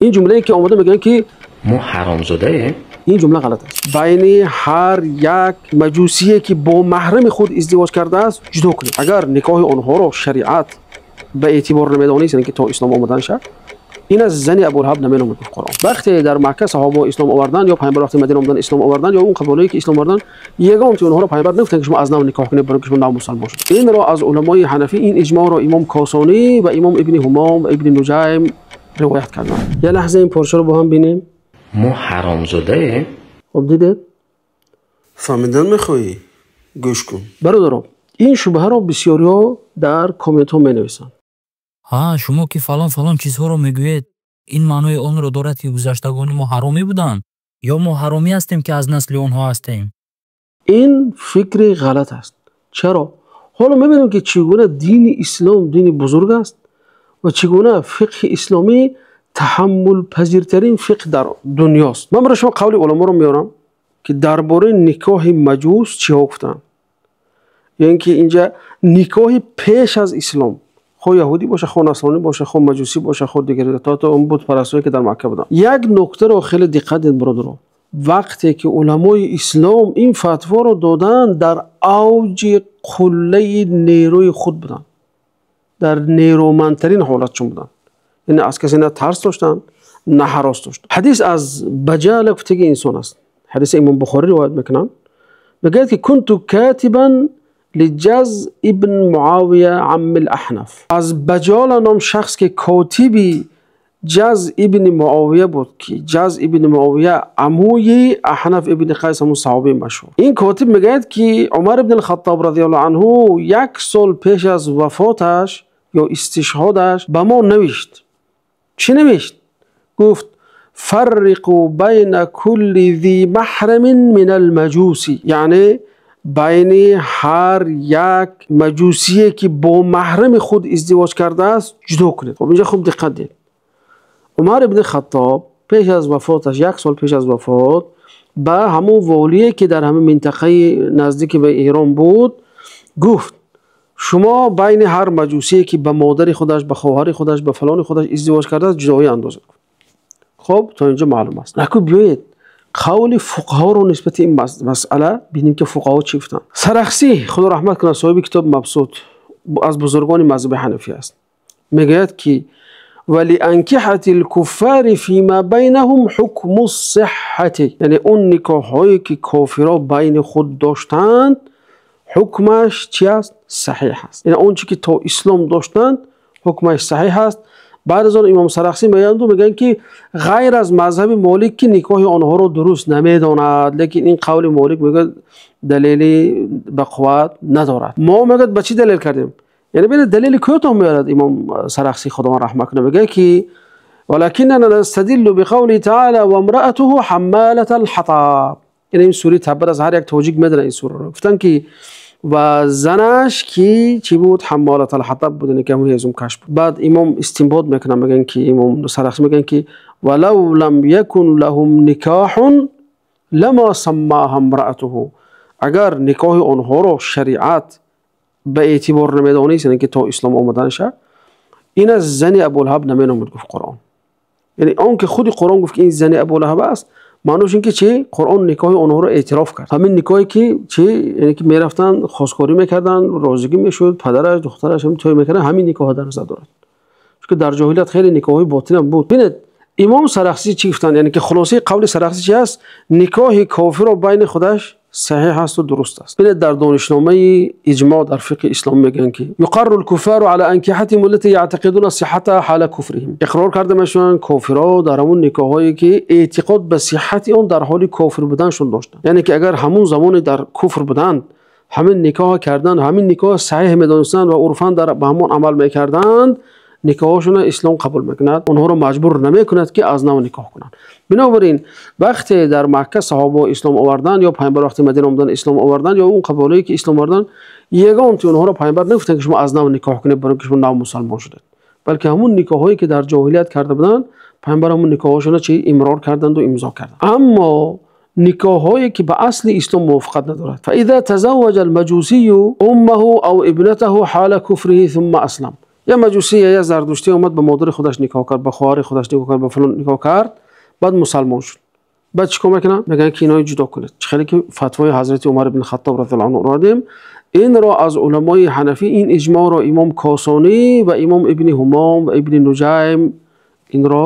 Ин ҷумлае ки омада мегӯянд, ки мо ҳаромзодаем. Ин ҷумла ғалат аст. Байни ҳар як маҷусие, ки бо маҳрами худ издивоҷ кардааст, ҷудо кунед. Агар никоҳи онҳоро шариат ба эътибор намедонист, яъне ки то ислом омадан шуд, ин аз зани Абулаҳаб наменомид, гуфт Қуръон. Вақте дар Макка саҳоба ислом оварданд ё паёмбар вақте Мадина омаданд ислом оварданд, ё он қабилаҳое ки ислом оварданд, ягон ки онҳоро паёмбар нагуфтанд, ки шумо аз нав никоҳ кунед, барои ки шумо нав мусулмон шудед. Инро аз уламои ҳанафӣ, ин иҷмоъро имом Косонӣ ва имом Ибни Ҳумом ва Ибни Нуҷайм ривоят карданд. Як лаҳза ин порчаро бо ҳам бинем. Мо ҳаромзодаем. Хуб дидед? Фаҳмидан мехоҳӣ? Гӯш кун. Бародарон, ин шубҳаро бисёриҳо дар комментҳо менависанд. Ҳа, шумо ки фалон фалон чизҳоро мегӯед, ин маънои онро дорад, ки гузаштагони мо ҳаромӣ буданд, ё мо ҳаромӣ ҳастем, ки аз насли онҳо ҳастем? Ин фикри ғалат аст. Чаро? Ҳоло мебинем, ки чӣ гуна дини ислом дини бузург аст ва чӣ гуна фиқҳи исломӣ таҳаммулпазиртарин фиқҳ дар дунёст. Ман барои шумо қавли уламоро меорам, ки дар бораи никоҳи маҷус чиҳо гуфтанд, ё ин ки инҷа никоҳи пеш аз ислом, хо яҳудӣ боша, хо насронӣ боша, хо маҷусӣ боша, хо дигар, то он бутпарастое ки дар Макка буданд. Як нуктаро хеле диққат диҳед, бародаро. Вақте ки уламои ислом ин фатворо доданд, дар авҷи қуллаи нерӯи худ буданд, дар нерӯмандтарин ҳолатшон буданд, яъне аз касе на тарс доштанд, на ҳарос доштанд. Ҳадис аз Баҷала гуфтаги инсон аст. Ҳадиси имом Бухорӣ ривоят мекунанд. Мегӯяд, ки كنت كاتبا لجز ابن معاوية عم الأحنف. Аз Баҷола ном шахс, ки котиби Ҷаз ибни Муовия буд, ки Ҷаз ибни Муовия амӯи Аҳнаф ибни Қайс, ҳамун саҳобаи машҳур. Ин котиб мегӯяд, ки Умар ибн Алхаттоб разияллоҳу анҳу як сол пеш аз вафоташ ё истишҳодаш ба мо навишт. Чӣ навишт? Гуфт: فرقوا بين كل ذي محرم من المجوس. Яъне байни ҳар як маҷусие, ки бо маҳрами худ издивоҷ кардааст, ҷудо кунед. Хуб, инҷа хуб диққат диҳед. Умар ибни Хаттоб пеш аз вафоташ, як сол пеш аз вафот, ба ҳамон волие, ки дар ҳамин минтақаи наздики ба Эрон буд, гуфт: шумо байни ҳар маҷусие, ки ба модари худаш, ба хоҳари худаш, ба фалони худаш издивоҷ кардааст, ҷудоӣ андозед. Хуб, то инҷо маълум аст. Наку биёед қавли фуқаҳоро нисбати ин масъала бинем, ки фуқаҳо чӣ гуфтанд. Сарахсӣ, худо раҳмат кунад, соҳиби китоби Мабсут, аз бузургони мазҳаби ҳанафӣ аст, мегӯяд, ки ولأنكحة الكفار فيما بينهم حكم الصحة. Яъне он никоҳҳое, ки кофирҳо байни худ доштанд, ҳукмаш чи аст? Саҳиҳ аст. Яъне он чи ки то ислом доштанд, ҳукмаш саҳиҳ аст. Баъд аз он имом Сарахсӣ меоянду мегӯянд, ки ғайр аз мазҳаби Молик, ки никоҳи онҳоро дуруст намедонад, лекин ин қавли Молик, мегӯяд, далели ба қувват надорад. Мо, мегӯяд, ба чӣ далел кардем? Яъне бинед, далели кӯтоҳ меорад имом Сарахсӣ, худованд раҳмат кунад. Мегӯяд, ки ولكننا نستدل بقوله تعالى وامرأته حمالة الحطب. Яъне ин сураи Таббат аз ҳар як тоҷик медонад ин сураро. Гуфтанд, ки ва занаш ки чӣ буд? حمالة الحطب буд, яъне ки ҳамон ҳезумкаш буд. Баъд имом истинбот мекунанд, мегӯянд, ки имом Сарахсӣ мегӯянд, ки ولو لم يكن لهم نكاح لما سماها امرأته. Агар никоҳи онҳоро шариат ба эътибор намедонист, яъне ки то ислом омаданаша, ин аз зани Абулаҳаб наменомид, гуфт Қуръон. Яъне он ки худи Қуръон гуфт, ки ин зани Абулаҳаб аст, маънош ин ки чӣ? Қуръон никоҳи онҳоро эътироф кард. Ҳамин никоҳе, ки чӣ, яъне ки мерафтанд, хостгорӣ мекарданд, розигӣ мешуд, падараш, духтараш ҳам тӯй мекарданд, ҳамин никоҳро дар назар дорад, чунки дар ҷоҳилият хеле никоҳҳои ботилам буд. Бинед, имом Сарахсӣ чӣ гуфтанд, яъне ки хулосаи қавли Сарахсӣ чи аст? Никоҳи кофирро байни худаш саҳиҳ ҳасту дуруст аст. Бинед, дар донишномаи иҷмоъ дар фиқҳи ислом мегӯянд, ки يقر الكفار على أنكحتهم التي يعتقدون صحتها حال كفرهم. Иқрор карда мешаванд кофирҳо дар ҳамон никоҳҳое, ки эътиқод ба сиҳҳати он дар ҳоли кофир буданшон доштанд. Яъне ки агар ҳамон замоне дар куфр буданд, ҳамин никоҳ кардан, ҳамин никоҳ саҳиҳ медонистанд ва урфан дар ба ҳамон амал мекарданд, никоҳҳошонро ислом қабул мекунад, онҳоро маҷбур намекунад, ки аз нав никоҳ кунанд. Бинобар ин вақте дар Макка саҳобаҳо ислом оварданд ё паёмбар вақте Мадина омаданд ислом оварданд, ё он қабилае, ки ислом оварданд, ягон ки онҳоро паёмбар нагуфтанд, ки шумо аз нав никоҳ кунед, барои ки шумо нав мусалмон шудед, балки ҳамун никоҳҳое, ки дар ҷоҳилият карда буданд, паёмбар ҳамун никоҳҳошонро чи имрор карданду имзо карданд. Аммо никоҳҳое, ки ба асли ислом мувофиқат надорад, فإذا تزوج المجوسي أمه أو ابنته حال كفره ثم أسلم. Як маҷусӣ ё як зардуштӣ омад, ба модари худаш никоҳ кард, ба хоҳари худаш никоҳ кард, ба фалон никоҳ кард, баъд мусалмон шуд. Баъд чӣ кор мекунанд? Мегӯянд, ки инҳоро ҷудо кунед. Чӣ хеле ки фатвои ҳазрати Умар ибни Хаттоб разияллоҳу анҳу овардем, инро аз уламои ҳанафӣ, ин иҷмоъро имом Косонӣ ва имом Ибни Ҳумом ва Ибни Нуҷайм инро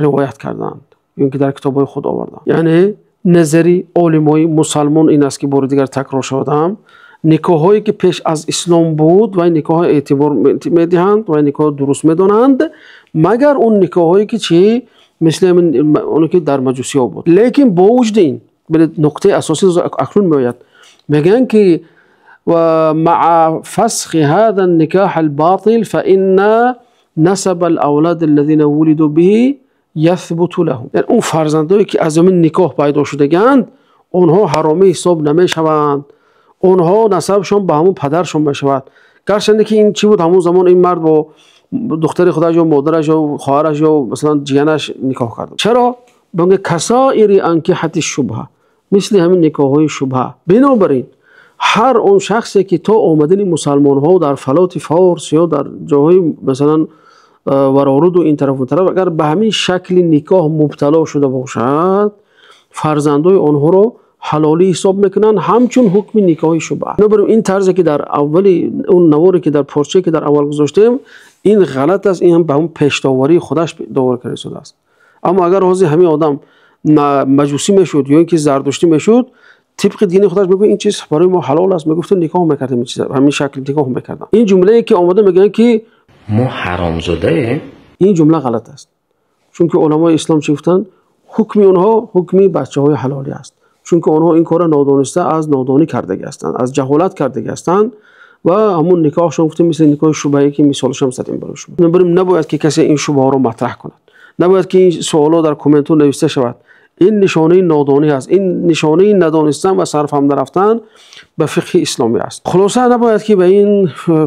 ривоят карданд, ё ин ки дар китобҳои худ оварданд. Яъне назари олимои мусалмон ин аст, ки бори дигар такрор шавад ҳам, никоҳҳое ки пеш аз ислом буд, вай никоҳҳо эътибор медиҳанд, вай никоҳ дуруст медонанд, магар он никоҳҳое ки чӣ, мисли ҳамин оне ки дар маҷусиҳо буд. Лекин бо вуҷуди ин, бинед, нуқтаи асосӣ акнун меояд. Мегӯянд, ки ва маъа фасхи ҳаза никоҳ алботил фаинна насаба алавлад аллазина вулиду биҳи яthбуту лаҳум. Яъне он фарзандое ки аз ҳамин никоҳ пайдо шудагианд, онҳо ҳаромӣ ҳисоб намешаванд. Онҳо насабшон ба ҳамон падаршон мешавад. Гарчанде ки ин чӣ буд, ҳамон замон ин мард бо духтари худаш ё модараш ё хоҳараш ё масалан ҷиянаш никоҳ кард. Чаро? Бигӯяд касоири анкиҳати шубҳа, мисли ҳамин никоҳҳои шубҳа. Бинобар ин ҳар он шахсе ки то омадани мусалмонҳо дар фалоти форс ё дар ҷойҳои масалан вароруду ин тараф он тараф агар ба ҳамин шакли никоҳ мубтало шуда бошад, фарзандои онҳоро ҳалолӣ ҳисоб мекунанд ҳамчун ҳукми никоҳи шубҳа. Бинобар ин тарзе ки дар аввали он наворе ки дар порчае ки дар аввал гузоштем, ин ғалат аст, ин ҳам ба ҳамон пештоварии худаш довар карда истодааст. Аммо агар ҳозир ҳамин одам маҷусӣ мешуд ё ин ки зардуштӣ мешуд, тибқи дини худаш мегӯяд, ин чиз барои мо ҳалол аст, мегуфтем, никоҳ мекардем, ин чиз ҳамин шакл никоҳ мекардам. Ин ҷумлае ки омада мегӯянд, ки мо ҳаромзодаем, ин ҷумла ғалат аст. Чунки уламои ислом чӣ гуфтанд? Ҳукми онҳо ҳукми бачаҳои ҳалолӣ аст. Чунки онҳо ин корро нодониста, аз нодонӣ кардагӣ ҳастанд, аз ҷаҳолат кардагӣ ҳастанд ва ҳамон никоҳшон гуфтем мисли никоҳи шубҳае ки мисолашам задем барои шумо. Бинобар ин набояд ки касе ин шубҳаҳоро матраҳ кунад. Набояд ки ин суолҳо дар комментҳо навишта шавад. Ин нишонаи нодонӣ аст. Ин нишонаи надонистан ва сарфаҳм нарафтан ба фиқҳи исломӣ аст. Хулоса, набояд ки ба ин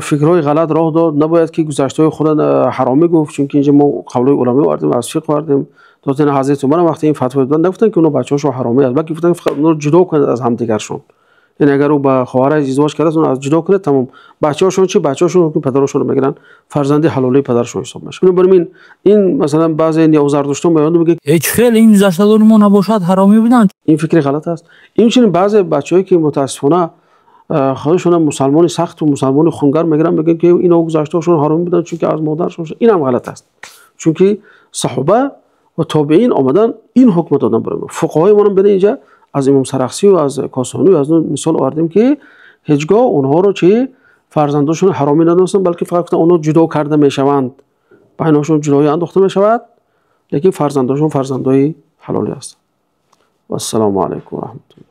фикрҳои ғалат роҳ дод, набояд ки гузаштаҳои худро ҳаромӣ гуфт, чунки инҷа мо қавлҳои уламо овардем, аз фиқҳ овардем. То ҳазрати Умар вақте ин фатво доданд, нагуфтанд, ки онҳо бачаҳошон ҳаромӣ аст, балки гуфтанд, фақат онҳоро ҷудо кунед аз ҳамдигаршон. Яъне агар ӯ ба хоҳараш издивоҷ кардааст, онро аз ҷудо кунед, тамом. Бачаҳошон чӣ? Бачаҳошон ҳукми падарашонро мегиранд, фарзанди ҳалолии падарашон ҳисоб мешавад. Бинобар ин ин масалан баъзе зардуштон меоянд, мегӯянд, ҳеҷ хел ин гузаштагони мо набошад, ҳаромӣ буданд. Ин фикри ғалат аст. Инчунин баъзе бачаҳое ки мутаассифона худашонро мусалмони сахту мусалмони хунгар мегиранд, мегӯянд, ки инҳо гузаштаҳошон ҳаромӣ буданд, чунки аз модарашон. Ин ҳам ғалат аст. Чунки саҳоба ва тобеин омадан, ин ҳукм доданд барои мо. Фуқаҳои мо бинед, инҷа аз имом Сарахсӣ ва аз Косонӣ ва аз он мисол овардем, ки ҳеҷ гоҳ онҳоро чӣ, фарзандошонро ҳаромӣ надонистанд, балки фақат гуфтанд, онҳо ҷудо карда мешаванд, байнашон ҷудоӣ андохта мешавад, лекин фарзандошон фарзандои ҳалолӣ ҳастанд. Вассалому алайкум ва раҳматуллоҳ.